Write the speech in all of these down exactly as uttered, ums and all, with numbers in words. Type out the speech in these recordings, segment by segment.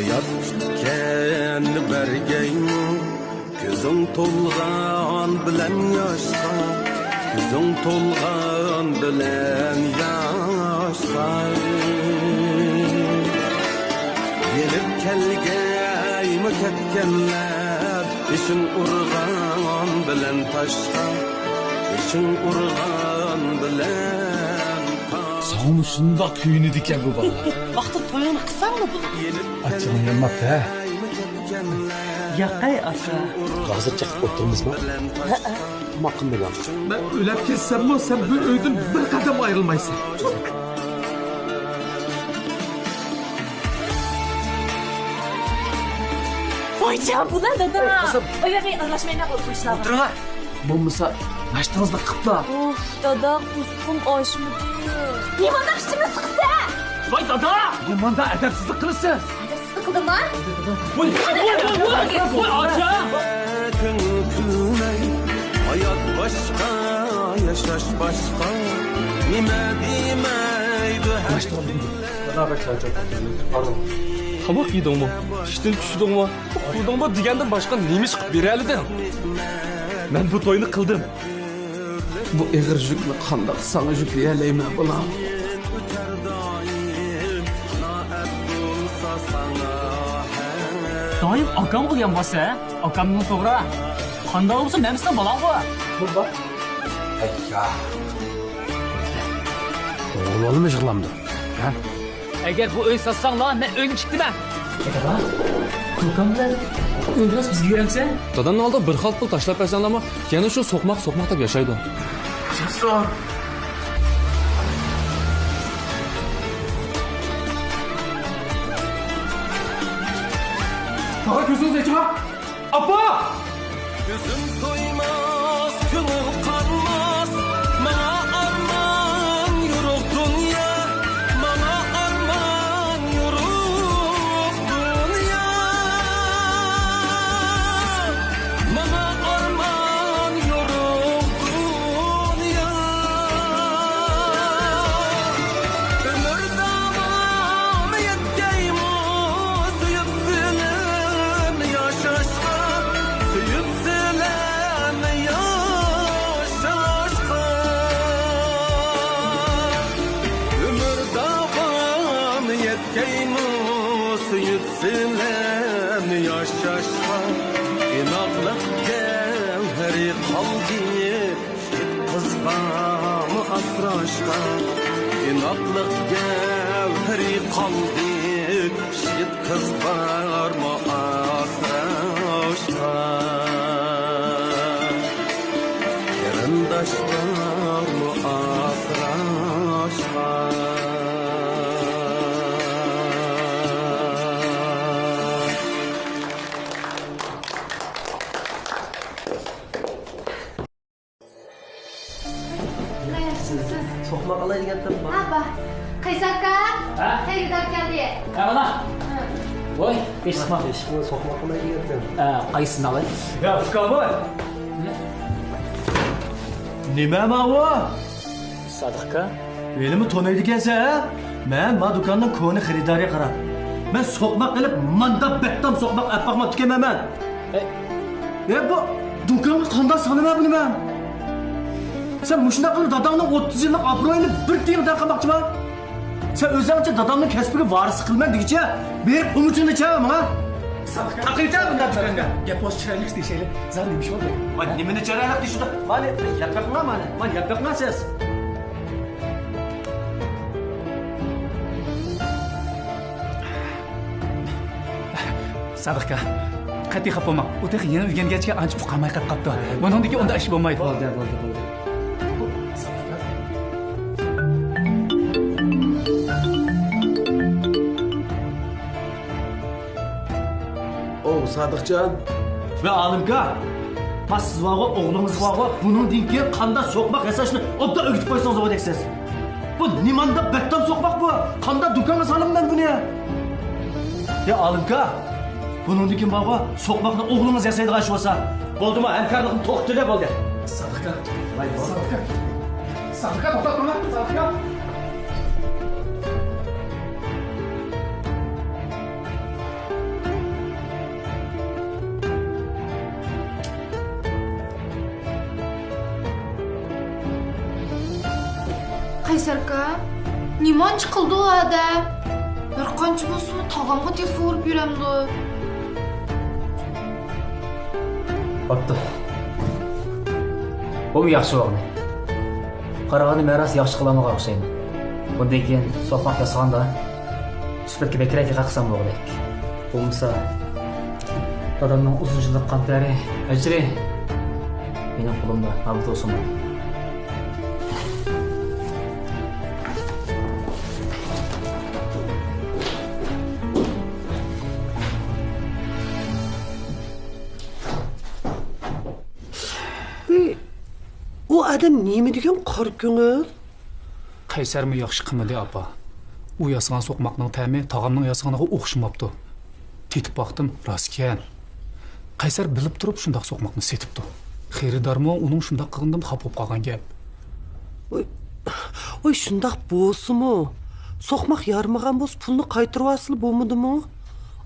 يات كۈتكەننى بەرگەيمۇ، كۆزۈڭ تولغان بىلەن ياشقا، كۆزۈڭ تولغان بىلەن ياشقا. يېنىپ كەلگەيمۇ كەتكەنلەر، بېشىڭ ئۇرغان بىلەن تاشقا، بېشىڭ ئۇرغان بىلەن تاشقا. ساڭىمۇ شۇنداق كۆيۈنىدىكەن بۇ بالىلار. ۋاقتىدا تويۇڭنى قىلساڭلا بولىدۇ. ئاچچىقىڭ يانماپتۇ ھە؟ ياقەي ئاكا. ھازىر چېقىپ ئولتۇرىمىزمۇ؟ ھەئە. تاماق قىلمىدىڭ. مەن ئۆلۈپ كەتسەممۇ سەن بۇ ئۆيدىن بىر قەدەم ئايرىلمايسەن. ۋايجان، بۇلار دادا. ئاي، قىزىم. ئۇ يەرگە ئارىلاشمايلا بۇ ئىشلارغا. ئولتۇرۇڭا. بولمىسا ناشتىڭىزنى قىپلا. ئۇف، دادا، قورسىقىم ئاچمىدى. نېمانداق ئىچىمنى سىقىسەن؟ ۋاي دادا! نېمانداق ئەدەپسىزلىك قىلىسىز؟ ئەدەپسىزلىك قىلدىمما؟ ۋاي، ۋاي، ۋاي، ۋاي، ۋاي، ئاچا! كۆڭۈل كۈلمەي، ھايات باشقا، ياشاش باشقا. نېمە دېمەيدۇ ھەر كۈن. دادا، بەك چارچاپ كەتتىم. تاماق يېدىڭمۇ؟ ئىشتىن چۈشتۈڭمۇ؟ ئۇخلىدىڭمۇ دېگەندىن باشقا نېمە ئىش قىلىپ بېرەلىدىڭ؟ مەن بۇ توينى قىلدىم. بۇ ئېغىر يۈكنى قانداق ساڭا يۈكلىيەلەيمەن، بالام؟ دائىم ئاكامغا يانباسسەن، ھە؟ ئاكامنىڭ توغرا. قانداق بولسا مەن سېنىڭ بالاڭغۇ. بۇ بار. ئەييا. ئوغۇل بالىمۇ يىغلامدۇ؟ ھە؟ ئەگەر بۇ ئۆي ساتساڭلار، مەن ئۆينى تىكتىمەن. دادا، دۇكان بىلەن ئۆي بىلەن بىزگە بېرەمسەن؟ دادامنىڭ ئالدىغا بىر خالتا پۇل تاشلاپ بەرسەڭلارمۇ، يەنە شۇ سوقماق، سوقماق دەپ ياشايدۇ. جاسۇر! تاغا كۆزىڭىزنى ئېچىڭا! ئاپا! كۆزۈم تويماس، كۆڭۈل قانماس، ماڭا ئارمان يورۇق دۇنيا، ماڭا ئارمان يورۇق دۇنيا، ماڭا ئارمان يورۇق دۇنيا. ئۆمۈر داۋامى يەتكەيمۇ، سۆيۈپ سىلەرنى ياشاشقا، سۆيۈپ سىلەرنى ياشاشقا. ئۆمۈر داۋامى يەتكەيمۇ، سۆيۈپ سىلەرنى ياشاشقا. ئىناقلىق گەۋھىرى قالدى. يىگىت قىز بارمۇ ئاسراشقا، ئىناقلىق گەۋھىرى قالدى. يىگىت قىز بارمۇ ئاسراشقا، قېرىنداش بارمۇ ئاسراشقا. ياخشىمۇسىز؟ سوقماق ئالاي دېگەنتىم. ھە، بار. قەيسەر ئاكا، ھە؟ خېرىدار كەلدى. ھە، بالا. ھە. ۋاي، بېشىقما. بېشىقنى سوقماق ئالاي دېگەنتىم. ھە، قايسىنى ئالاي؟ يا، ئۇكام. نېمە ماۋۇ؟ سادىق ئاكا. ھېلىمۇ تونۇيدىكەنسەن، ھە؟ مەن ما دۇكاننىڭ كونا خېرىدارى قارا. مەن سوقماق ئېلىپ، ماندا بەتتام سوقماق ئەپ باقماپتىكەنمەن مەن. ئەي. ئە، بۇ دۇكانغا قانداق سالىمەن بۇنى مەن؟ سەن مۇشۇنداق قىلىپ داداڭنىڭ ئوتتۇز يىللىق ئابرۇيىنى بىر تىيىنغا تەڭ قىلماقچىما؟ سەن ئۆزۈڭچە دادامنىڭ كەسپىگە ۋارىسلىق قىلىمەن دېگۈچە، بېرىپ ئۇمۇچۇڭنى چە ماڭا. تاقىيچە بۇنداق دۇكانغا. گەپ بولسا چىرايلىق دېيىشەيلى. زادى نېمە ئىش بولدى؟ ۋاي، نېمىنى چىرايلىق دېيىشىدۇ؟ مانا، يەپ بېقىڭا، مانا. مانا، يەپ بېقىڭا سىز. سادىق ئاكا، قەتئىي خاپا بولماڭ. ئۇ تېخى يېڭى ئۆگەنگەچكە ئانچە ئۇقالماي قېلىپ قاپتۇ. بۇنىڭدىن كېيىن ئۇنداق ئىش بولمايدۇ. بولدى، بولدى، بولدى. ئوۋ، سادىقجان. ۋە ئالىمكا، ھا سىز بارغۇ، ئوغلىڭىز بارغۇ، بۇنىڭدىن كېيىن قانداق سوقماق ياساشنى ئوبدان ئۆگىتىپ قويسىڭىز بولغۇدەك سىز. بۇ نېمانداق بەتتام سوقماق بۇ؟ قانداق دۇكانغا سالىمەن مەن بۇنى؟ يا ئالىمكا، بۇنىڭدىن كېيىن بارغۇ، سوقماقنى ئوغلىڭىز ياسايدىغان ئىش بولسا. بولدىما، ھەمكارلىقنى توختىتىۋېلە بولدى. سادىقكا. ۋاي، سادىقكا. سادىقكا، توختاپ تۇرما، سادىقكا. قەيسەركا، نېمانچە قىلدى ئۇ ئادەم؟ ھەر قانچە بولسىمۇ تاغامغا تېلېفون ئۇرۇپ يۈرەمدۇ؟ بوپتۇ. بۇمۇ ياخشى بولدى. قارىغاندا مەن راست ياخشى قىلالمىغان ئوخشايمەن. بۇندىن كېيىن سوقماق ياسىغاندا سۈپەتكە بەكرەك دىققەت قىلسام بولغۇدەك. بولمىسا دادامنىڭ ئۇزۇن يىللىق قان تەرى، ئەجرى مېنىڭ قولۇمدا نابۇت بولسۇن. ئۇ ئادەم نېمە دېگەن قارا كۆڭۈل؟ قەيسەرمۇ ياخشى قىلمىدى، ئاپا. ئۇ ياسىغان سوقماقنىڭ تەمى تاغامنىڭ ياسىغىنىغا ئوخشىماپتۇ. تېتىپ باقتىم، راستكەن. قەيسەر بىلىپ تۇرۇپ شۇنداق سوقماقنى سېتىپتۇ. خېرىدارمۇ ئۇنىڭ شۇنداق قىلغىنىدىن خاپا بولۇپ قالغان گەپ. ۋاي، ۋاي، شۇنداق بولسىمۇ، سوقماق يارىمىغان بولسا، پۇلنى قايتۇرۇۋالسىلا بولمىدىمۇ؟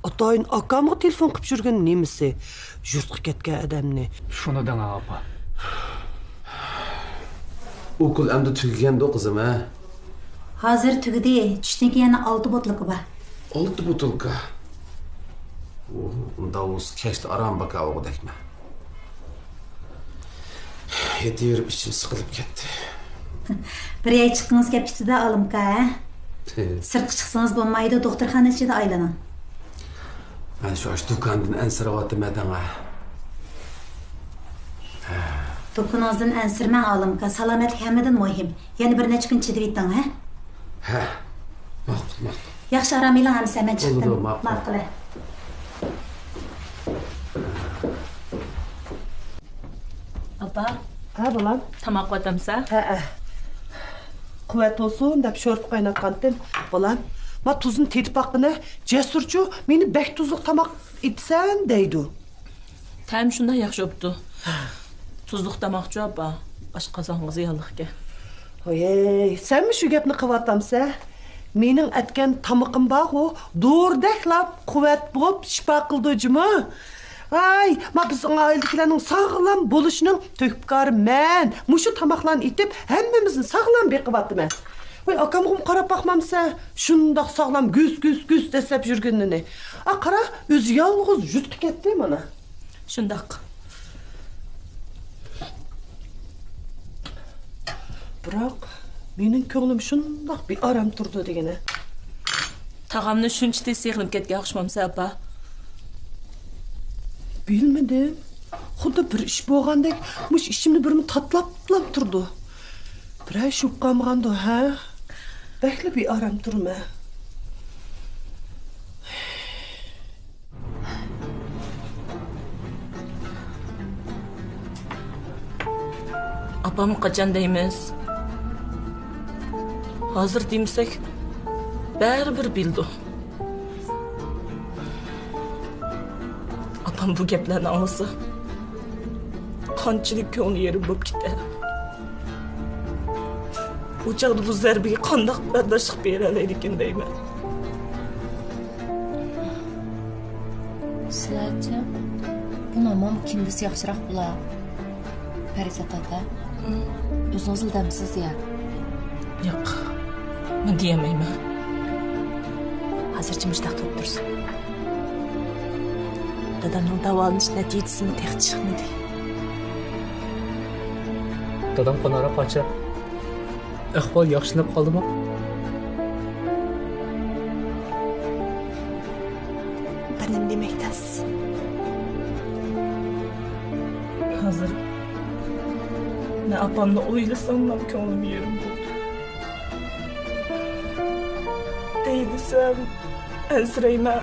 ئاتايىن ئاكامغا تېلېفون قىلىپ يۈرگەن نېمىسى؟ يۇرتقا كەتكەن ئادەمنى. شۇنى دەڭە، ئاپا. ئوكۇل ئەمدى تۈگىگەندۇ، قىزىم، ھە؟ ھازىر تۈگىدى. چۈشتىن كېيىن يەنە ئالتە بوتۇلكا بار. ئالتە بوتۇلكا؟ ئۇ، ئۇنداق بولسا كەچتە ئاران باكا بولغۇدەكمەن. يېتىۋېرىپ ئىچىم سىقىلىپ كەتتى. بىر يەرگە چىققىڭىز كەپ كېتىدۇ، ئالىمكا، ھە؟ سىرتقا چىقسىڭىز بولمايدۇ، دوختۇرخانا ئىچىدە ئايلىنىڭ. مەن شۇ ئاشۇ دۇكاندىن ئەنسىرەۋاتىمەن دەڭە. دۇكىنىڭىزدىن ئەنسىرىمەڭ، ئالىمكا. سالامەتلىك ھەممىدىن مۇھىم. يەنە بىر نەچچە كۈن چىدىۋېتىڭ، ھە؟ ھە. ماقۇل، ماقۇل. ياخشى، ئارام ئېلىڭ، ئەمىسە مەن چىقتىم. بولىدۇ، ماقۇل. ماقۇل. ئاپا. ھە، بالام. تاماق قىلىۋاتامسەن؟ ھەئە. قۇۋۋەت بولسۇن دەپ شورپا قايناتقانتىم. بالام، ما تۇزنى تېتىپ باققىنە، جەسۇرچۇ مېنى بەك تۇزلۇق تاماق ئېتىسەن دەيدۇ. تەم شۇنداق ياخشى بوپتۇ. تۇزلۇق تاماقچۇ، ئاپا. ئاشقازانغا زىيانلىقكەن. ھويەي، سەنمۇ شۇ گەپنى قىلىۋاتامسەن؟ مېنىڭ ئەتكەن تامىقىم بارغۇ، دورىدەكلا قۇۋۋەت بولۇپ شىپا قىلىدۇ جۇمۇ. ھاي، ما بىزنىڭ ئائىلىدىكىلەرنىڭ ساغلام بولۇشىنىڭ تۆھپىكارى مەن. مۇشۇ تاماقلارنى ئېتىپ، ھەممىمىزنى ساغلام بېقىۋاتىمەن. ۋاي، ئاكامغىمۇ قاراپ باقمامسەن؟ شۇنداق ساغلام گۈس، گۈس، گۈس دەسسەپ يۈرگىنىنى. ئا، قارا، ئۆزى يالغۇز يۇرتقا كەتتى مانا. شۇنداق. بىراق، مېنىڭ كۆڭلۈم شۇنداق بىئارام تۇرىدۇ دېگىنە. تاغامنى شۇنچە تېز سېغىنىپ كەتكەن ئوخشىمامسەن، ئاپا؟ بىلمىدىم. خۇددى بىر ئىش بولغاندەك، مۇشۇ ئىچىمدە بىرمۇ تاتىلاپلا تۇرىدۇ. بىرەر ئىش بولۇپ قالمىغاندۇ، ھە؟ بەكلا بىئارام تۇرىمەن. ئاپام قاچان دەيمىز؟ ھازىر دېمىسەك، بەرىبىر بىلىدۇ. ئاپام بۇ گەپلەرنى ئاڭلىسا، قانچىلىك كۆڭلى يېرىم بولۇپ كېتەر. ئۇ چاغدا بۇ زەربىگە قانداق بەرداشلىق بېرەلەيدىكىن دەيمەن. سىلەرچە، بۇنىڭ ماما كىم دېسە ياخشىراق بولا؟ پەرىزات ئاتا، ئۆزىڭىزلا دەمسىز يا؟ ياق، مەن دېيەلمەيمەن. ھازىرچە مۇشۇنداق تۇرۇپ تۇرسۇن. دادامنىڭ داۋالىنىش نەتىجىسىمۇ تېخى چىقمىدى. دادام قوناقراق قاچا. ئەھۋال ياخشىلىنىپ قالدىمۇ؟ بىر نېمە دېمەك تەس. ھازىر مەن ئاپامنى ئويلىساملا كۆڭلۈم يېرىم بولىدۇ. دەي دېسەم، ئەنسىرەيمەن.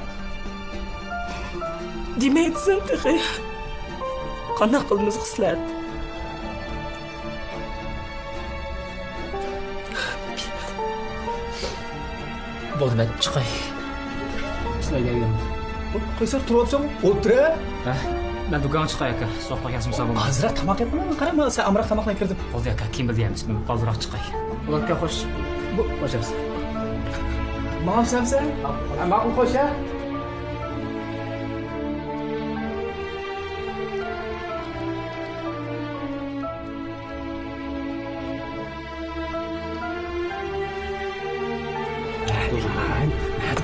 دېمەي دېسەم تېخى. قانداق قىلىمىز، خىسلەت؟ بولدى، مەن چىقاي. سىلەرگە ئەگەم. قەيسەر، تۇرۇۋاپسەن، ئولتۇر. ھە؟ مەن دۇكانغا چىقاي، ئاكا. سوقماق ياسىمىسا بولمايدۇ. ئازراق تاماق يەپ قويمايمەن، قارا، مانا سەن ئامراق تاماقلارنى كىردىم. بولدى، ئاكا، كېيىن بىللە يەيمىز. مەن بالدۇرراق چىقاي. بولدى، ئاكا، خوش. بۇ، خوش يەپسەن. ھە، ماقۇل، خوش، ھە؟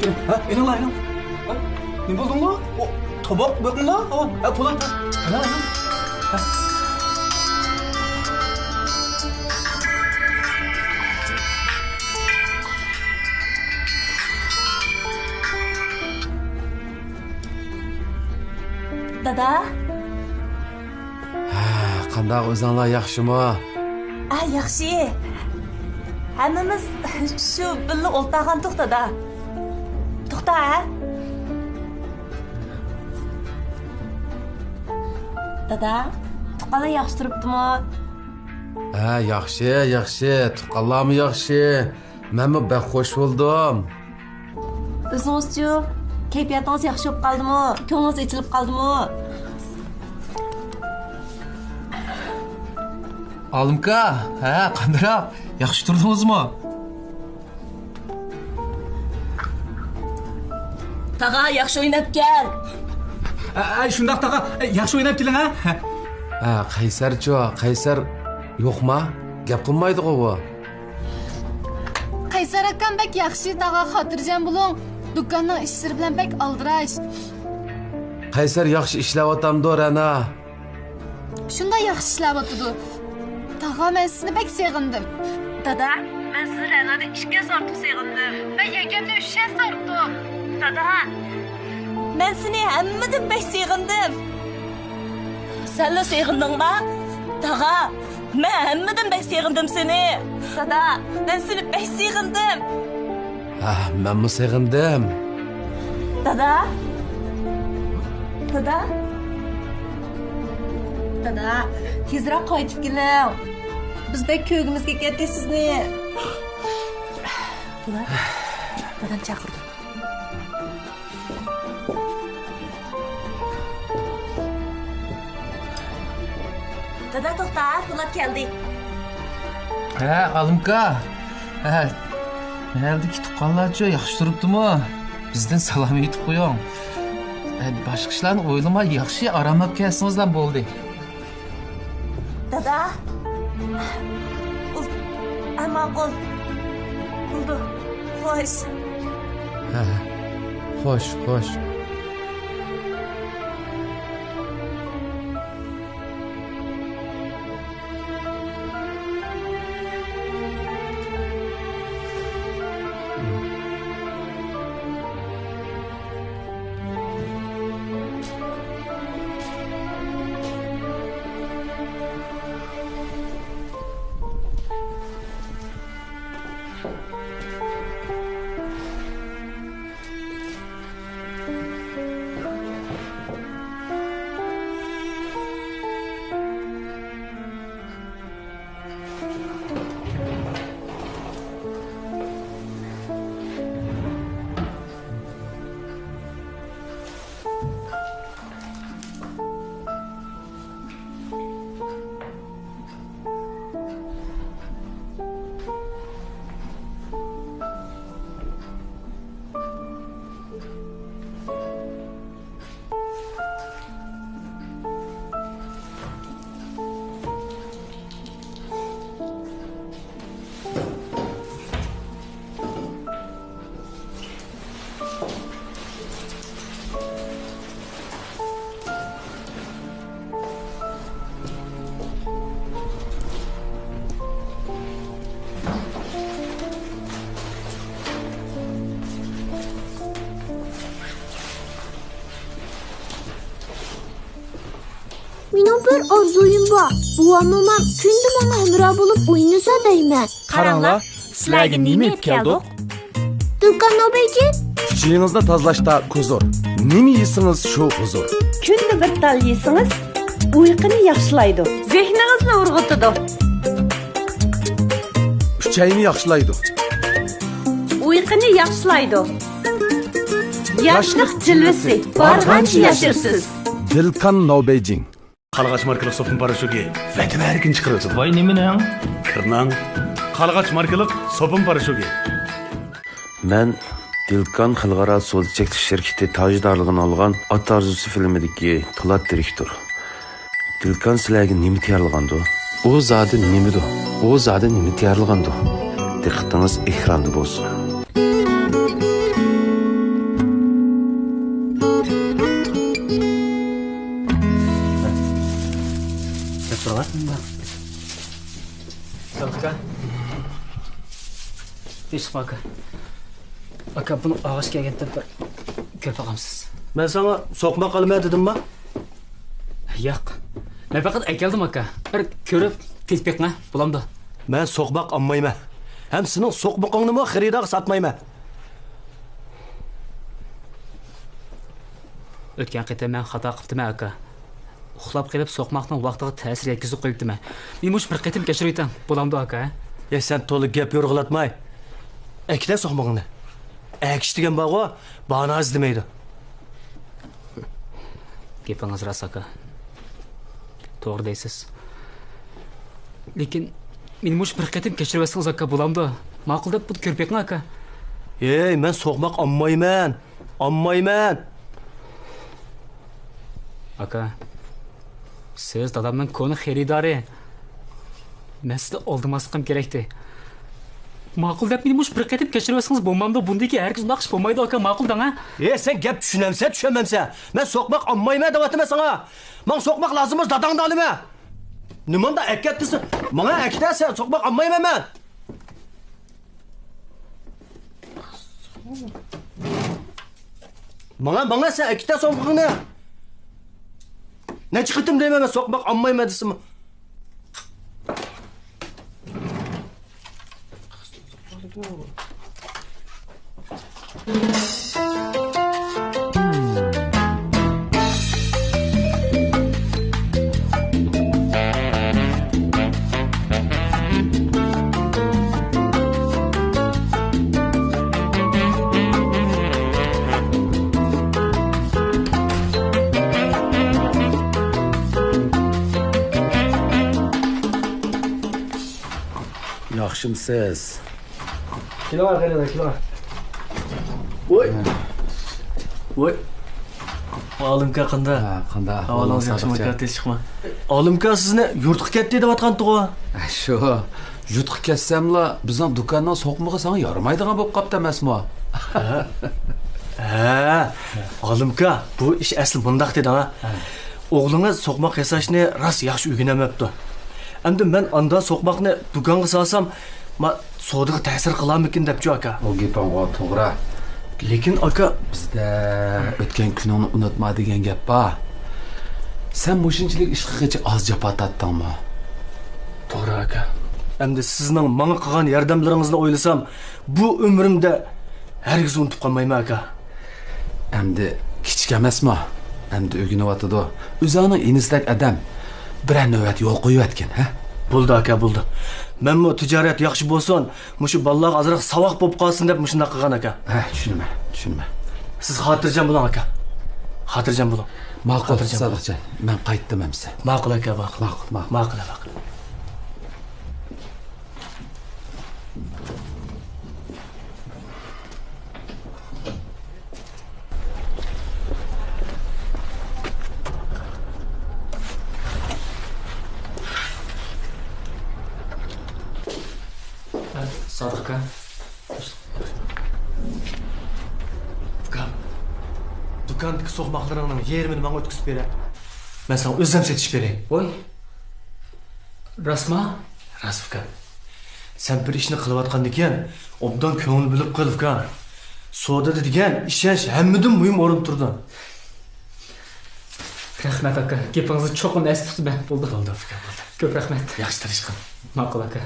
ھە، ئېلىڭلار، ئېلىڭ. ھە؟ نېمە بولدۇڭلار؟ ئو، تاماق بېقىڭلار. ئو، ھە، پولات. ھە، ئېلىڭ، ئېلىڭ. ھە. دادا. ھە، قانداق ئۆزۈڭلار ياخشىمۇ؟ ئا، ياخشى. ھەممىمىز شۇ بىللە ئولتۇرغانتۇق، دادا. توختا، ھە؟ دادا، تۇغقانلار ياخشى تۇرۇپتىمۇ؟ ھە، ياخشى، ياخشى. تۇغقانلارمۇ ياخشى. مەنمۇ بەك خوش بولدۇم. ئۆزىڭىزچۇ؟ كەيپىياتىڭىز ياخشى بولۇپ قالدىمۇ؟ كۆڭلىڭىز ئېچىلىپ قالدىمۇ؟ ئالىمكا، ھە، قانداق؟ ياخشى تۇردىڭىزمۇ؟ تاغا، ياخشى ئويناپ كەل. ئە، ئە، شۇنداق تاغا، ئە، ياخشى ئويناپ كېلىڭ، ھە. ھە، قەيسەرچۇ؟ قەيسەر يوقما؟ گەپ قىلمايدىغۇ بۇ. قەيسەر ئاكام بەك ياخشى، تاغا خاتىرجەم بولۇڭ. دۇكاننىڭ ئىشلىرى بىلەن بەك ئالدىراش. قەيسەر ياخشى ئىشلەۋاتامدۇ، رەنا؟ شۇنداق ياخشى ئىشلەۋاتىدۇ. تاغا، مەن سېنى بەك سېغىندىم. دادا، مەن سېنى رەنادىن ئىككى ھەسسە ئارتۇق سېغىندىم. مەن يەكەمدىن ئۈچ ھەسسە ئارتۇق. دادا، مەن سېنى ھەممىدىن بەك سېغىندىم. سەنلا سېغىندىڭما؟ تاغا، مەن ھەممىدىن بەك سېغىندىم سېنى. دادا، مەن سېنى بەك سېغىندىم. ھە، مەنمۇ سېغىندىم. دادا؟ دادا؟ دادا، تېزرەك قايتىپ كېلىڭ. بىز بەك كۆرگۈمىز كېلىپ كەتتى سىزنى. بۇلار دادام چاقىرىدۇ. دادا، توختا، پولات كەلدى. ھە، ئالىمكا. ھە، مەھەللىدىكى تۇغقانلارچۇ، ياخشى تۇرۇپتىمۇ؟ بىزدىن سالام ئېيتىپ قويۇڭ. ھە، باشقا ئىشلارنى ئويلىماي، ياخشى ئاراملاپ كەلسىڭىزلا بولدى. دادا. ئۇ-، ئە، ماقۇل. بولدى. خوش. ھە، خوش، خوش. مېنىڭ بىر ئارزۇيۇم بار. بوۋام، مومام كۈندە ماڭا ھەمراھ بولۇپ ئوينىسا دەيمەن. قاراڭلار، سىلەرگە نېمە ئېلىپ كەلدۇق؟ دۇكان نوبەيجى. ئىچىڭىزنى تازىلاشتا كۇزۇر. نېمە يېسىڭىز، شۇ ھۇزۇر. كۈندە بىر تال يېسىڭىز، ئۇيقۇنى ياخشىلايدۇ. زېھنىڭىزنى ئۇرغۇتىدۇ. ئۈچەينى ياخشىلايدۇ. ئۇيقۇنى ياخشىلايدۇ. ياشلىق جىلۋىسى، بارغانچە ياشىرسىز. دىلكان نوبەيجىڭ. قارلىغاچ ماركىلىق سوپۇن پاراشوكى ۋەتەۋەرىكىنى چىقىرىۋېتىدۇ. ۋاي نېمىنىڭ؟ كىرنىڭ. قارلىغاچ ماركىلىق سوپۇن پاراشوكى. مەن دىلكان خەلقئارا سودا چەكلىك شىركىتى تاجدارلىقىنى ئالغان ئات ئارزۇسى فىلىمىدىكى پولات دىرېكتور. دىلكان سىلەرگە نېمە تەييارلىغاندۇ؟ ئۇ زادى نېمىدۇ؟ ئۇ زادى نېمە تەييارلىغاندۇ؟ دىققىتىڭىز ئېكراندا بولسۇن. ئىشقىلىپ ئاكا. ئاكا، بۇنى ئاغاچ كەلگەندە بىر كۆرۈپ باقامسىز؟ مەن ساڭا سوقماق ئالىمەن دېدىمما؟ ياق. مەن پەقەت ئەكەلدىم ئاكا. بىر كۆرۈپ تېتىپ بېقىڭ، بولامدۇ؟ مەن سوقماق ئالمايمەن. ھەم سېنىڭ سوقمىقىڭنىمۇ خېرىدارغا ساتمايمەن. ئۆتكەن قېتىم مەن خاتا قىپتىمەن ئاكا. ئۇخلاپ قېلىپ سوقماقنىڭ ۋاقتىغا تەسىر يەتكۈزۈپ قويۇپتىمەن. مېنى مۇشۇ بىر قېتىم كەچۈرۈۋېتىڭ، بولامدۇ ئاكا؟ ھە؟ يە سەن تولا گەپ يورغىلاتماي. ئەكىتە سوقمىقىڭنى. ئەكىش دېگەن بارغۇ، باھانە ئىزدىمەيدۇ. گېپىڭىز راست ئاكا. توغرا دەيسىز. لېكىن مېنى مۇشۇ بىر قېتىم كەچۈرۈۋەتسىڭىز ئاكا، بولامدۇ؟ ماقۇل دەپ بۇنى كۆرۈپ بېقىڭ ئاكا. ھەي، مەن سوقماق ئالمايمەن. ئالمايمەن. ئاكا، سىز دادامنىڭ كونا خېرىدارى. مەن سىزنى ئالدىماسلىقىم كېرەكتى. ماقۇل دەپ مېنى مۇشۇ بىر قېتىم كەچۈرۈۋەتسىڭىز بولمامدۇ؟ بۇندىن كېيىن ھەرگىز ئۇنداق ئىش بولمايدۇ ئاكا، ماقۇل دەڭ ھە. ھەي، سەن گەپ چۈشىنەمسەن، چۈشەنمەمسەن؟ مەن سوقماق ئالمايمەن دەۋاتىمەن ساڭا. ماڭا سوقماق لازىم بولسا داداڭدىن ئالىمەن. نېمانداق ئەكەت دېسە، ماڭا ئەكىتە سەن، سوقماق ئالمايمەن مەن. ماڭا، ماڭا سەن ئەكىتە سوقمىقىڭنى. نەچچە قېتىم دەيمەن مەن سوقماق ئالمايمەن دېسىمۇ. ياخشىمسىز؟ كېلىڭە، خېرىدار، كېلىڭە. ۋوي. ۋوي. ئالىمكا قانداق؟ ھە، قانداق؟ ئەھۋالىڭىز ياخشىمۇ، سادىقجان؟ تىنچلىقمۇ؟ ئالىمكا، سىزنى يۇرتقا كەتتى دەۋاتقانتىغۇ؟ ھە، شۇ. يۇرتقا كەتسەملا، بىزنىڭ دۇكاننىڭ سوقمىقى ساڭا يارىمايدىغان بولۇپ قاپتۇ ئەمەسمۇ؟ ھە. ھە. ئالىمكا، بۇ ئىش ئەسلى مۇنداق دېدىڭ ھە. ھە. ئوغلىڭىز سوقماق ياساشنى راست ياخشى ئۆگىنەلمەپتۇ. ئەمدى مەن ئاندا سوقماقنى دۇكانغا سالسام، ما، سودىغا تەسىر قىلارمىكىن دەپچۇ ئاكا. ئۇ گېپىڭغۇ توغرا. لېكىن ئاكا. بىزدە ئۆتكەن كۈنۈڭنى ئۇنتۇما دېگەن گەپ بار. سەن مۇشۇنچىلىك ئىشقا قېچىپ ئاز جاپا تارتتىڭمۇ؟ توغرا ئاكا. ئەمدى سىزنىڭ ماڭا قىلغان ياردەملىرىڭىزنى ئويلىسام، بۇ ئۆمرۈمدە ھەرگىز ئۇنتۇپ قالمايمەن ئاكا. ئەمدى كىچىك ئەمەسمۇ؟ ئەمدى ئۆگىنىۋاتىدۇ. ئۆزۈڭنىڭ ئىنىسىدەك ئادەم. بىرەر نۆۋەت يول قويۇۋەتكىن، ھە؟ بولدى ئاكا، بولدى. مەنمۇ تىجارەت ياخشى بولسۇن، مۇشۇ بالىلارغا ئازراق ساۋاق بولۇپ قالسۇن دەپ مۇشۇنداق قىلغان ئاكا. ھە، چۈشىنىمەن، چۈشىنىمەن. سىز خاتىرجەم بولۇڭ ئاكا. خاتىرجەم بولۇڭ. ماقۇل، خاتىرجەم بولۇڭ. سادىقجان، مەن قايتتىم ئەمىسە. ماقۇل ئاكا، ماقۇل. ماقۇل، ماقۇل. ماقۇل، ماقۇل. سادىق ئاكا. ئۇكام، دۇكاندىكى سوقماقلىرىڭنىڭ يېرىمىنى ماڭا ئۆتكۈزۈپ بېرە. مەن ساڭا ئۆزۈم سېتىشىپ بېرەي. ۋوي. راستما؟ راست، ئۇكام. سەن بىر ئىشنى قىلىۋاتقاندىكىن، ئوبدان كۆڭۈل بۆلۈپ قىل، ئۇكام. سودىدا دېگەن ئىشەنچ ھەممىدىن مۇھىم ئورۇندا تۇرىدۇ. رەھمەت، ئاكا. گېپىڭىزنى چوقۇم ئەستە تۇتىمەن. بولدى. بولدى، ئۇكام، بولدى. كۆپ رەھمەت. ياخشى تىرىشقىن. ماقۇل، ئاكا.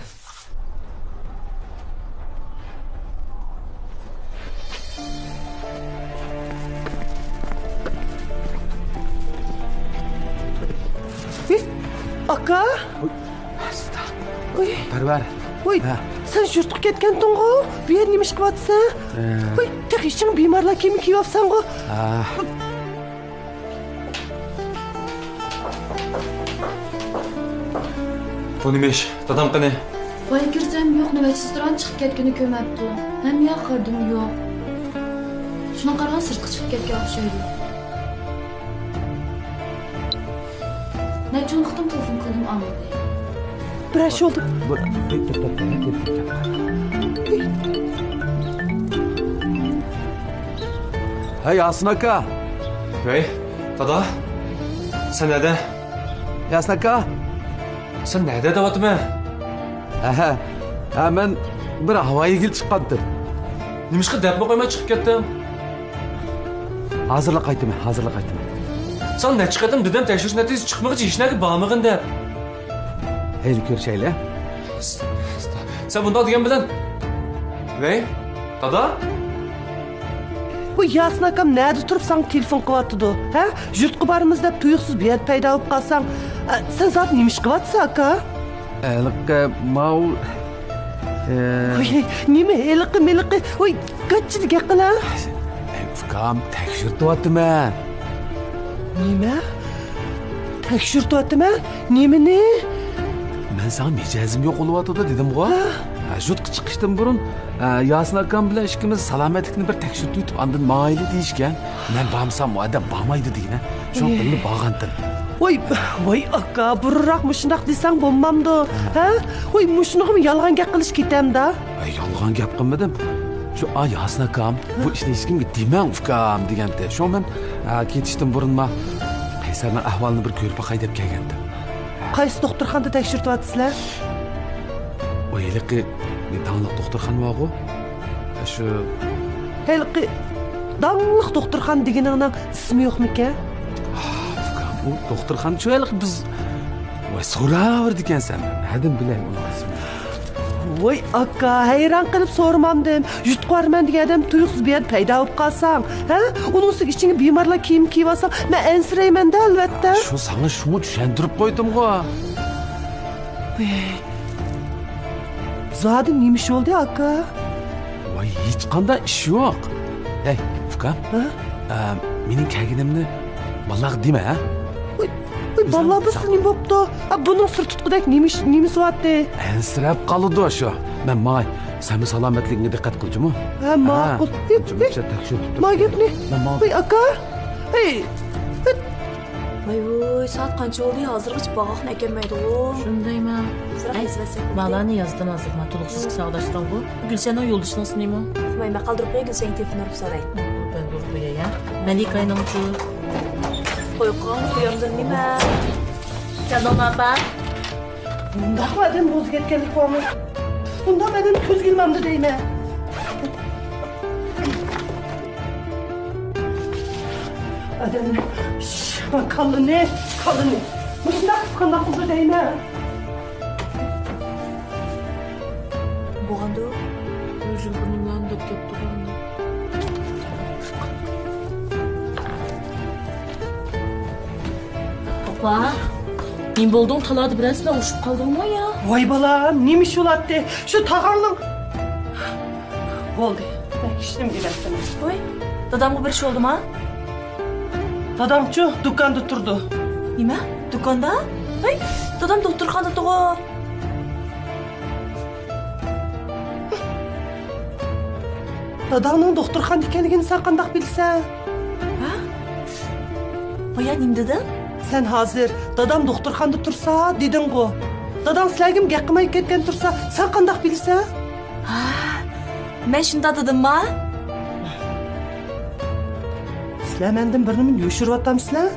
ھېي، ئاكا! ۋوي. پەرۋەر. ۋوي، ھە. سەن يۇرتقا كەتكەنتىڭغۇ؟ بۇ يەردە نېمە ئىش قىلىۋاتىسەن؟ ھە. ۋوي، تېخى ئىچىڭ بىمارلار كىيىمى كىيىۋاپسەنغۇ؟ ھە. بۇ نېمە ئىش؟ دادام قېنى؟ ۋاي، كىرسەم يوق، نۆۋەتچى سوران چىقىپ كەتكىنى كۆرمەپتۇ. ھەممە ياققا قارىدىم، يوق. شۇنىڭغا قارىغاندا سىرتقا چىقىپ كەتكەن ئوخشايدۇ. نەچچە ئون قېتىم تېلېفون قىلدىم، ئاڭلىمىدى. بىر ئىش بولدى. ھەي، ياسىن ئاكا. ۋەي، دادا. سەن نەدە؟ ياسىن ئاكا. سەن نەدە دەۋاتىمەن؟ ھە، ھە، مەن بىر ھاۋا يېگىلى چىققانتىم. نېمىشقا دەپمۇ قويماي چىقىپ كەتتىڭ؟ ھازىرلا قايتىمەن، ھازىرلا قايتىمەن. ساڭا نەچچە قېتىم دېدىم، تەكشۈرۈش نەتىجىسى چىقمىغۇچە ھېچنەگە بارمىغىن دەپ. ھەيلى كۆرۈشەيلى. سەن بۇنداق دېگەن بىلەن. ۋەي، دادا؟ بۇ ياسىن ئاكام نەدە تۇرۇپ ساڭا تېلېفون قىلىۋاتىدۇ؟ ھە؟ يۇرتقا بارىمىز دەپ تۇيۇقسىز بۇ يەردە پەيدا بولۇپ قالساڭ، ئە، سەن زادى نېمە ئىش قىلىۋاتىسەن، ئاكا؟ ھېلىقى ماۋۇ، ئە، ۋوي، نېمە ھېلىقى مېلىقى؟ ۋوي، گاچچىدا گەپ قىل، ھە؟ ئەي، ئۇكام، تەكشۈرتۈۋاتىمەن. نېمە؟ تەكشۈرتۈۋاتىمەن؟ نېمىنى؟ مەن ساڭا مىجەزىم يوق بولۇۋاتىدۇ دېدىمغۇ؟ ھە؟ ھە، يۇرتقا چىقىشتىن بۇرۇن، ئە، ياسىن ئاكام بىلەن ئىككىمىز سالامەتلىكنى بىر تەكشۈرتۈۋېتىپ، ئاندىن ماڭايلى دېيىشكەن. مەن بارمىسام، ئۇ ئادەم بارمايدۇ دېگىنە. شۇڭا ئۇنى بارغانتىم. ۋاي، ۋاي ئاكا، بۇرۇنراق مۇشۇنداق دېسەڭ بولمامدۇ؟ ھە؟ ۋاي، مۇشۇنىغىمۇ يالغان گەپ قىلىش كېتەمدۇ؟ ھە، يالغان گەپ قىلمىدىم. شۇ، ئا، ياسىن ئاكام، بۇ ئىشنى ھېچكىمگە دېمەڭ، ئۇكام، دېگەنتى. شۇڭا مەن، ئە، كېتىشتىن بۇرۇنما قەيسەرنىڭ ئەھۋالىنى بىر كۆرۈپ باقاي دەپ كەلگەنتىم. قايسى دوختۇرخانىدا تەكشۈرتۈۋاتىسىلەر؟ ئۇ ھېلىقى داڭلىق دوختۇرخانا بارغۇ؟ شۇ. ھېلىقى داڭلىق دوختۇرخانا دېگىنىڭنىڭ ئىسمى يوقمىكەن؟ ئۇكام، ئۇ دوختۇرخانا شۇ ھېلىقى بىز، ۋاي، سوراۋېرىدىكەنسەن، نەدىن بىلەي ئۇنىڭ ئىسمىنى؟ ۋاي ئاكا، ھەيران قېلىپ سورىمامدىم. يۇرتقا بارىمەن دېگەن ئادەم تۇيۇقسىز بۇ يەردە پەيدا بولۇپ قالساڭ، ھە؟ ئۇنىڭ ئۈستىگە ئىچىڭگە بىمارلار كىيىمى كىيىۋالساڭ، مەن ئەنسىرەيمەن-دە، ئەلۋەتتە. شۇ ساڭا شۇمۇ چۈشەندۈرۈپ قويدۇمغۇ. ۋاي. زادى نېمە ئىش بولدى، ئاكا؟ ۋاي، ھېچقانداق ئىش يوق. ھەي، ئۇكام. ھە؟ ئە، مېنىڭ كەلگىنىمنى بالىلارغا دېمە، ھە؟ ۋاي، ۋاي، بالىلار بىلسە نېمە بوپتۇ؟ ئا، بۇنىڭ سىر تۇتقۇدەك نېمە ئىش، نېمىسى بارتى؟ ئەنسىرەپ قالىدۇ شۇ. مەن ماڭاي، سەنمۇ سالامەتلىكىڭگە دىققەت قىلچىمۇ. ھە، ماقۇل. ھە، شۇنچە تەكشۈرۈپ تۇرۇپ. ما گەپنى. مەن ماڭاي. ۋاي، ئاكا. ھەي. ۋاي ۋۇي، سائەت قانچە بولدى؟ ھازىرغىچە باغاقنى ئەكەلمەيدىغۇ. شۇندايما؟ ئەي، بالىنى يازدىم ھازىر، مانا تولۇقسىز ساغداشتىڭغۇ. گۈلشەننىڭ يولدىشىنىڭ ئىسمى نېمە؟ ئۇقمايمەن، قالدۇرۇپ قوياي، گۈلشەنگە تېلېفون ئۇرۇپ سوراي. بولدى، بولدى، قوياي، ھە. مەلىكەنىڭچۇ؟ قويغان، قويامدۇ نېمە؟ كەلدىڭمۇ، ئاپا؟ بۇنداقمۇ ئادەم بوزۇپ كەتكەنلىك بارمۇ؟ بۇنداق ئادەم كۆزگە ئىلمامدۇ دەيمەن. ئادەمنى، شش، كاللىنى، كاللىنى. مۇشۇنداق قىلىپ قانداق قىلىدۇ دەيمەن. بولغاندۇ؟ ئۆزۈم بۇرنۇملارنى دەپ كەتتىغۇ. ئاپا، نېمە بولدۇڭ؟ تالادا بىرەرسىلەر ئۇرۇشۇپ قالدىڭمۇ يا؟ ۋاي بالام، نېمە ئىش بولاتتى؟ شۇ تاغارنىڭ. بولدى، بەك ئىشلىمىگىن ئەمدى. ۋاي، دادامغا بىر ئىش بولدىما؟ داداڭچۇ دۇكاندا تۇرىدۇ. نېمە؟ دۇكاندا؟ ۋاي، دادام دوختۇرخانىدىغۇ. داداڭنىڭ دوختۇرخانىدا ئىكەنلىكىنى سەن قانداق بىلىسەن؟ ھە؟ بايا نېمە دېدىڭ؟ سەن ھازىر دادام دوختۇرخانىدا تۇرسا دېدىڭغۇ. داداڭ سىلەرگىمۇ گەپ قىلماي كەتكەن تۇرسا، سەن قانداق بىلىسەن؟ ھا، مەن شۇنداق دېدىمما؟ سىلەر مەندىن بىر نېمىنى يوشۇرۇۋاتامسىلەر؟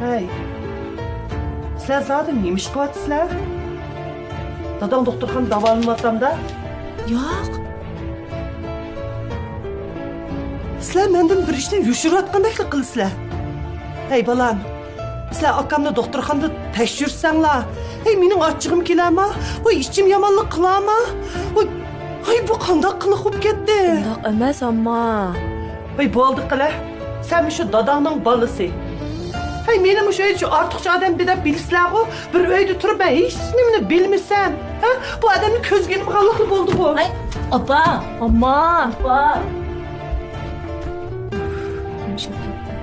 ھەي، سىلەر زادى نېمە ئىش قىلىۋاتىسىلەر؟ داداڭ دوختۇرخانىدا داۋالىنىۋاتامدا؟ ياق. سىلەر مەندىن بىر ئىشنى يوشۇرۇۋاتقاندەكلا قىلىسىلەر. ھەي، بالام، سىلەر ئاكامنى دوختۇرخانىدا تەكشۈرسەڭلار، ھەي، مېنىڭ ئاچچىقىم كېلەما؟ ۋاي، ئىچىم يامانلىق قىلاما؟ ۋاي، ۋاي، بۇ قانداق قىلىق بولۇپ كەتتى؟ ئۇنداق ئەمەس، ئامما. ۋاي، بولدى قىلە. سەن مۇشۇ داداڭنىڭ بالىسى. ھەي، مېنى مۇشۇ ئۆيدە شۇ ئارتۇقچە ئادەم دەپ بىلىسىلەرغۇ؟ بىر ئۆيدە تۇرۇپ مەن ھېچنېمىنى بىلمىسەم، ھە؟ بۇ ئادەمنى كۆزگە ئىلمىغانلىقلا بولدىغۇ. ھەي، ئاپا! ئامما! ئاپا! نېمە ئىش بولۇپ كەتتى؟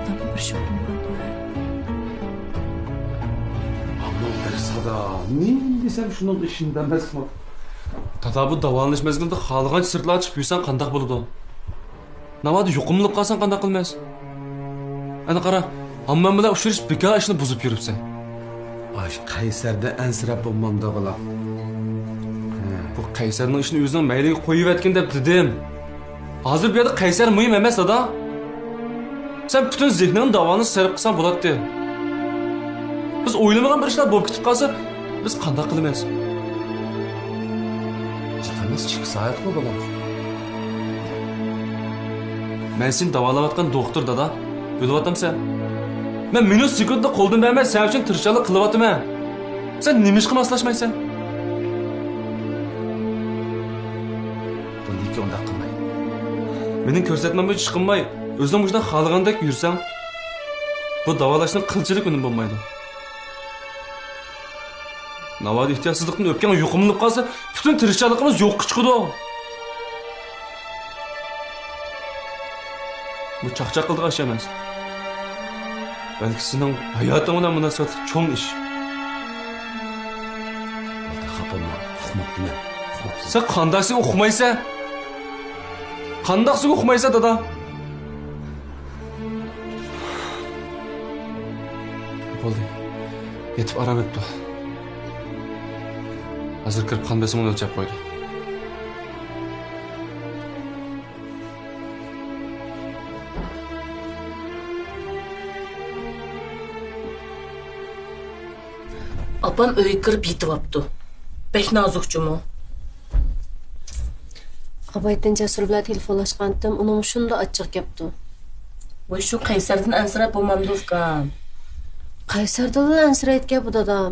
دادامغا بىر ئىش بولۇپ قالدىمۇ؟ ئامما بىر سادا، نېمە دېسەم شۇنىڭغا ئىشىنىدۇ ئەمەسمۇ؟ دادا، بۇ داۋالىنىش مەزگىلىدە خالىغانچە سىرتلارغا چىقىپ يۈرسەڭ قانداق بولىدۇ؟ ناۋادا يۇقۇملىنىپ قالساڭ قانداق قىلىمىز؟ ئەنە قارا، ھاممام بىلەن ئۇچرىشىپ بىكار ئىشنى بۇزۇپ يۈرۈپسەن. ئاش قەيسەردىن ئەنسىرەپ بولمامدۇ بالا؟ بۇ قەيسەرنىڭ ئىشىنى ئۆزىنىڭ مەيلىگە قويۇۋەتكىن دەپ دېدىم. ھازىر بۇ يەردە قەيسەر مۇھىم ئەمەس، دادا. سەن پۈتۈن زېھنىڭنى داۋالىنىشقا سەرپ قىلساڭ بولاتتى. بىز ئويلىمىغان بىر ئىشلار بولۇپ كېتىپ قالسا، بىز قانداق قىلىمىز؟ جىق ئەمەس، ئىككى سائەتقۇ، بالام. مەن سېنى داۋالاۋاتقان دوختۇر، دادا. بىلىۋاتامسەن؟ مەن مىنۇت سېكۇنتنى قولدىن بەرمەي سەن ئۈچۈن تىرىشچانلىق قىلىۋاتىمەن. سەن نېمىشقا ماسلاشمايسەن؟ بۇندىن كېيىن ئۇنداق قىلماي. مېنىڭ كۆرسەتمەم بويىچە ئىش قىلماي، ئۆزۈڭ مۇشۇنداق خالىغاندەك يۈرسەڭ، بۇ داۋالاشنىڭ قىلچىلىك ئۈنۈمى بولمايدۇ. ناۋادا ئېھتىياتسىزلىقتىن ئۆپكەڭ يۇقۇملىنىپ قالسا، پۈتۈن تىرىشچانلىقىمىز يوققا چىقىدۇ. بۇ چاقچاق قىلىدىغان ئىش ئەمەس. بەلكى سېنىڭ ھاياتىڭ بىلەن مۇناسىۋەتلىك چوڭ ئىش. بولدى، خاپا بولما. ئۇقماپتىمەن. ئۇقماپسەن. سەن قانداقسەن ئۇقمايسەن؟ قانداقسەن ئۇقمايسەن، دادا؟ بولدى. يېتىپ ئارام ئېلىپ تۇر. ھازىر كىرىپ قان بېسىمىڭنى ئۆلچەپ قويدى. ئاپام ئۆيگە كىرىپ يېتىۋاپتۇ. بەك نازۇك جۇمۇ. ئابايتىن جەسۇر بىلەن تېلېفونلاشقانتىم، ئۇنىڭمۇ شۇنداق ئاچچىقى كەپتۇ. ۋاي، شۇ قەيسەردىن ئەنسىرەپ بولمامدۇ ئۇكام؟ قەيسەردىنلا ئەنسىرەيدىكەن بۇ دادام.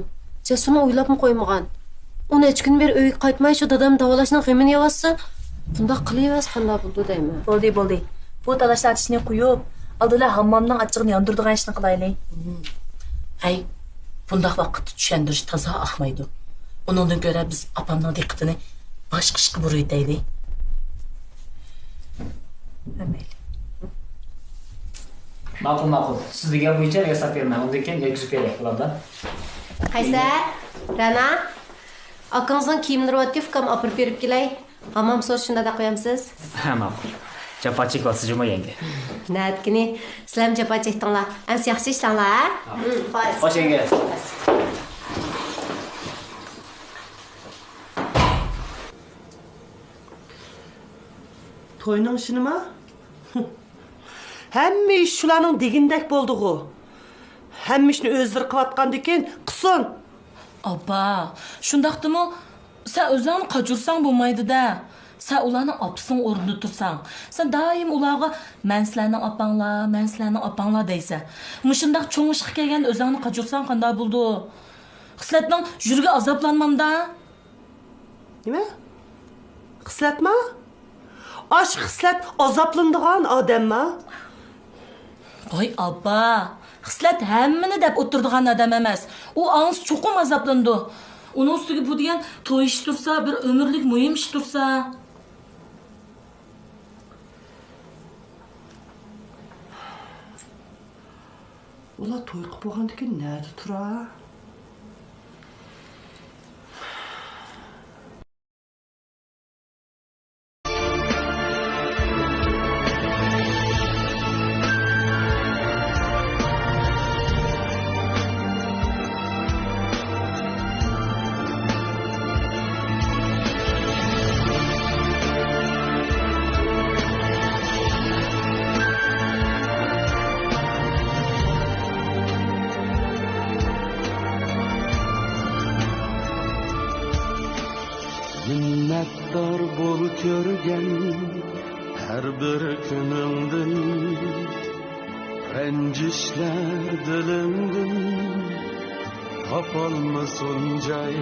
جەسۇرنى ئويلاپمۇ قويمىغان. ئۇ نەچچە كۈن بېرى ئۆيگە قايتماي شۇ دادام داۋالاشنىڭ غېمىنى يەۋاتسا، بۇنداق قىلىۋەرسە قانداق بولىدۇ دەيمەن. بولدى، بولدى. بۇ تالاش-تارتىشنى قويۇپ، ئالدىلا ھاممامنىڭ ئاچچىقىنى ياندۇرىدىغان ئىشنى قىلايلى. ھەي، بۇنداق ۋاقىتتا چۈشەندۈرۈش تازا ئاقمايدۇ. ئۇنىڭدىن كۆرە بىز ئاپامنىڭ دىققىتىنى باشقا ئىشقا بۇرۇۋېتەيلى. ماقۇل، ماقۇل. سىز دېگەن بويىچە ياساپ بېرىمەن. ئۇندىن كېيىن يەتكۈزۈپ بېرەي، بولامدا. قەيسەر، رەنا، ئاكىڭىزنىڭ كىيىملىرى بارتى، ئۇكام ئاپىرىپ بېرىپ كېلەي. ھاممام سۇ شۇنداق دەپ قويامسىز؟ ھە، ماقۇل. جاپا چېكىۋاتىسىز جۇمۇ يەڭگە. نەدىكىنى؟ سىلەرمۇ جاپا چەكتىڭلار. ئەمسە ياخشى ئىشلەڭلار، ھە؟ مم، خوش. خوش يەڭگە. توينىڭ ئىشىنىما؟ ھەممە ئىش شۇلارنىڭ دېگىنىدەك بولدىغۇ. ھەممە ئىشنى ئۆزلىرى قىلىۋاتقاندىكىن قىلسۇن. ئاپا، شۇنداقتىمۇ سەن ئۆزۈڭنى قاچۇرساڭ بولمايدۇ-دە. سەن ئۇلارنىڭ ئاپىسىنىڭ ئورنىدا تۇرساڭ، سەن دائىم ئۇلارغا، «مەن سىلەرنىڭ ئاپاڭلار، مەن سىلەرنىڭ ئاپاڭلار» دەيسەن. مۇشۇنداق چوڭ ئىشقا كەلگەندە ئۆزۈڭنى قاچۇرساڭ قانداق بولىدۇ؟ خىسلەتنىڭ يۈرىكى ئازابلانمامدا؟ نېمە؟ خىسلەتما؟ ئاشۇ خىسلەت ئازابلىنىدىغان ئادەمما؟ ۋاي ئاپا، خىسلەت ھەممىنى دەپ ئولتۇرىدىغان ئادەم ئەمەس. ئۇ ئاڭسا چوقۇم ئازابلىنىدۇ. ئۇنىڭ ئۈستىگە بۇ دېگەن توي ئىشى تۇرسا، بىر ئۆمۈرلۈك مۇھىم ئىش تۇرسا. ئۇلار توي قىلىپ بولغاندىكىن نەدە تۇرا؟ مىننەتدار بول كۆرگەن ھەر بىر كۈنۈڭدىن، رەنجىشلەر دىلىڭدىن تاپالمىسۇن جاي.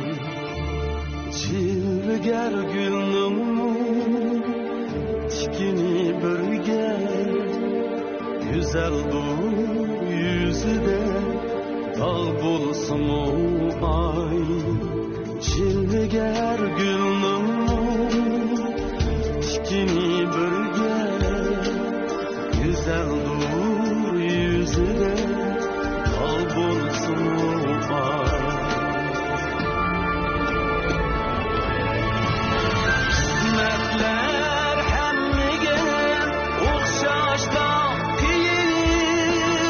جىلۋىگەر گۈلنىڭمۇ تىكىنى بىرگە، گۈزەلدۇر يۈزىدە داغ بولسىمۇ ئاي. جىلۋىگەر گۈلنىڭمۇ تىكىنى بىرگە، گۈزەلدۇر يۈزىدە داغ بولسىمۇ ئاي. قىسمەتلەر ھەممىگە ئوخشاشلا قىيىن،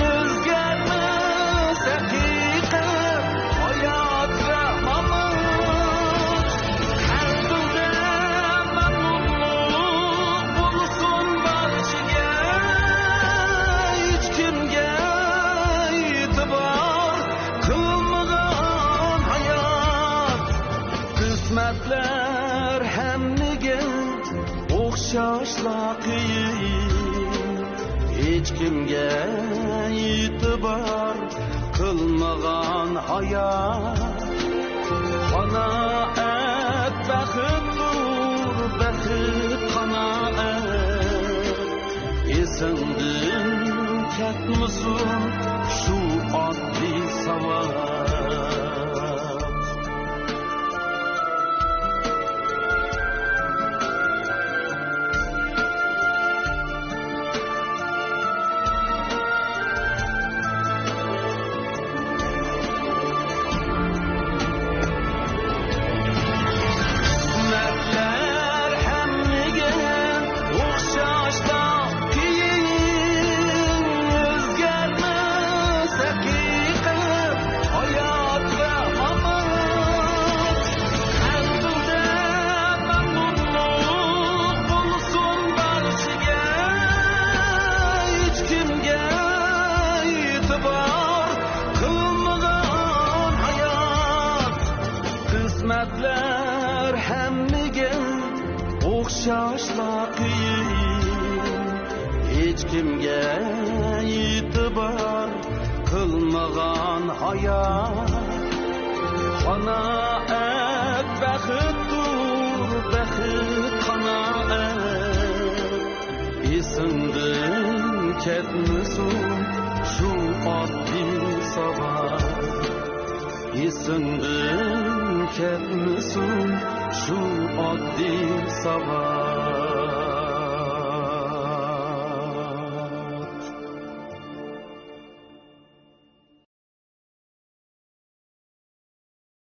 ئۆزگەرمەس ھەقىقەت ھايات زامانى. ئوخشاشلا قىيىن، ھېچكىمگە ئېتىبار قىلمىغان ھايات. قانائەت بەختتۇر، بەخت قانائەت. ئېسىڭدىن كەتمىسۇن شۇ ئاددىي ساۋات. قىسمەتلەر ھەممىگە ئوخشاشلا قىيىن، ئۆزگەرمەس ھەقىقەت ھايات ۋە ئامال. مەنزىلدە مەمنۇنلۇق بولسۇن بارچىگە، ھېچكىمگە ئېتىبار قىلمىغان ھايات. قىسمەتلەر ھەممىگە ئوخشاشلا قىيىن، ھېچكىمگە ئېتىبار قىلمىغان ھايات. قانائەت بەختتۇر، بەخت قانائەت. ئېسىڭدىن كەتمىسۇن شۇ ئاددىي ساۋات. ئېسىڭدىن كەتمىسۇن شۇ ئاددىي ساۋات.